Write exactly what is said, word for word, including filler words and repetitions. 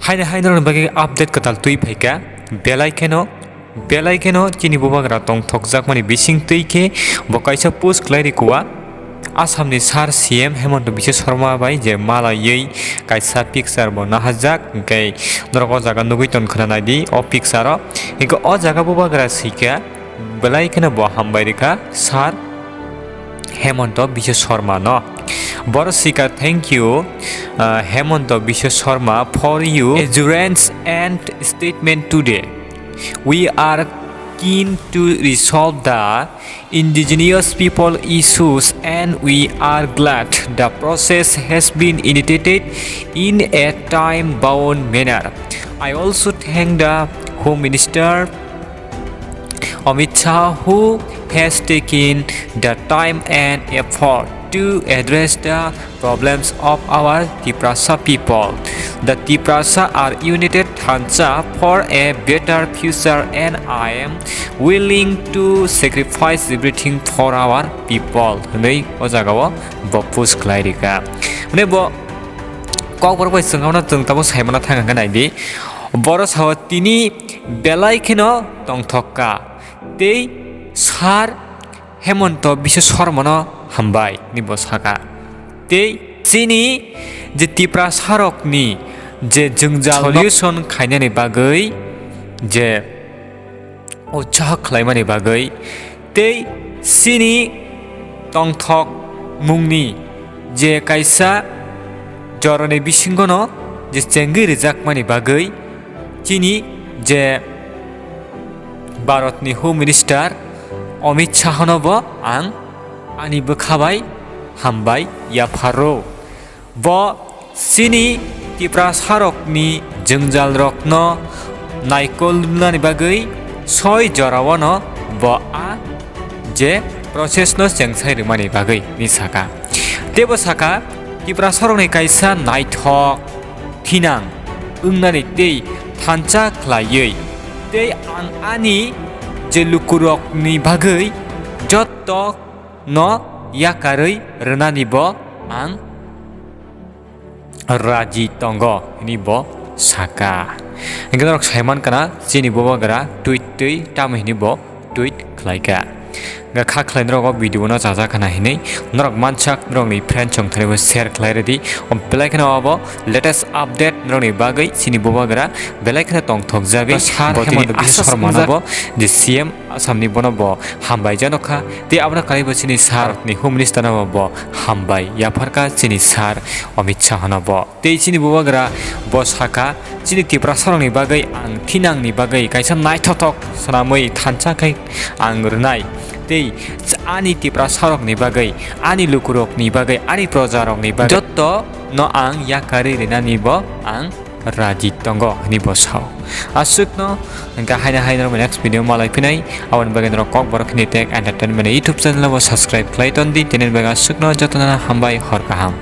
Haino haino rokni bagwi update kwtal twi phaikha, belai kheno, belai kheno chini bubagra tongthokjakmani bising twi khe bo kaisa post khlai rikha. Assamni Sir C M Hemanta Biswa Sarma bai je malaiwi kaisa picture bo nahajak, hwnkhe norok o jaga nugwi tongkha naidi o picture o. Hwnkhe o jaga bubagra swikha, belai kheno bo hambai rikha Sir Hemanta Biswa Sarma no. Boro swikha, "Thank you, uh, Hemanta Biswa Sarma, for your assurance and statement today. We are keen to resolve the indigenous people issues and we are glad the process has been initiated in a time-bound manner. I also thank the Home Minister Amit Shah, who has taken the time and effort to address the problems of our Tiprasa people. The Tiprasa are united, thansa for a better future, and I am willing to sacrifice everything for our people," hwnwi o jagao bo post khlai rikha. Hwnwi bo kokborok bai swngkhamno chwng tabuk saimano thang hwnkhe naidi. Boro sao tini belai kheno tongthok kha. Tei Sir Hemanta Biswa Sarmano hambai hwnwi bo sakha. Tei chini je Tiprasarokni je jwngjal solution khainani bagwi je utsaho khlaimani bagwi tei chini tongthok mungni je kaisa jorani bisingono je chengwi rijakmani bagwi chini je Bharatni Home Minister Amit Shahno bo ang ani bwkha bai hambai yapharo. Bo chini Tiprasarokni jwngjalrokno naikolnani bagwi soi joraono bo a je process no chengsai rwmani bagwi ni saka. Tei bo saka, Tiprasarokni kaisa naithok thinang wngnani tei thansa khlaiwi tei ang ani je lukurokni bagwi jotto no yakarwi rwnani bo ang raji tongo, hwnwi bo saka. Hwnkhe norok saiman kana chini bubagra tweet twi tamo hwnwi bo tweet khlaikha. Hwnkhe kha khlai norok o video no chajak khana hwnwi norok mansak norokni friend chongthorwi bo share khlai rwdi. O belai kheno abo latest update norokni bagwi chini bubagra belai kheno tongthokjagwi Sir Hemanta Biswa Sarmano bo je C M Assamni bono bo hambai jano kha. Tei abono kwrwi bo chini Sir ni Home Minister no bo hambai yapharkha chini Sir Amit Shah no bo. Tei chini bubagra bo sakha, "Chini Tiprasarokni bagwi ang thinangni bagwi kaisa naithothok swnamwi thansa khe ang rwnai. Tei ani Tiprasarokni bagwi, ani lukurokni bagwi, ani projarokni bagwi jotto no ang yakarwi rwnani bo ang raji tongo," hwnwi bo sao. Aswkno hwnkhe haino haino next video malai phinai. Aboni bagwi norok Kokborok Hindi Tech Entertainment YouTube channel bo subscribe khlai tondi. Tini bagwi aswkno jotono hambai, hor kaham.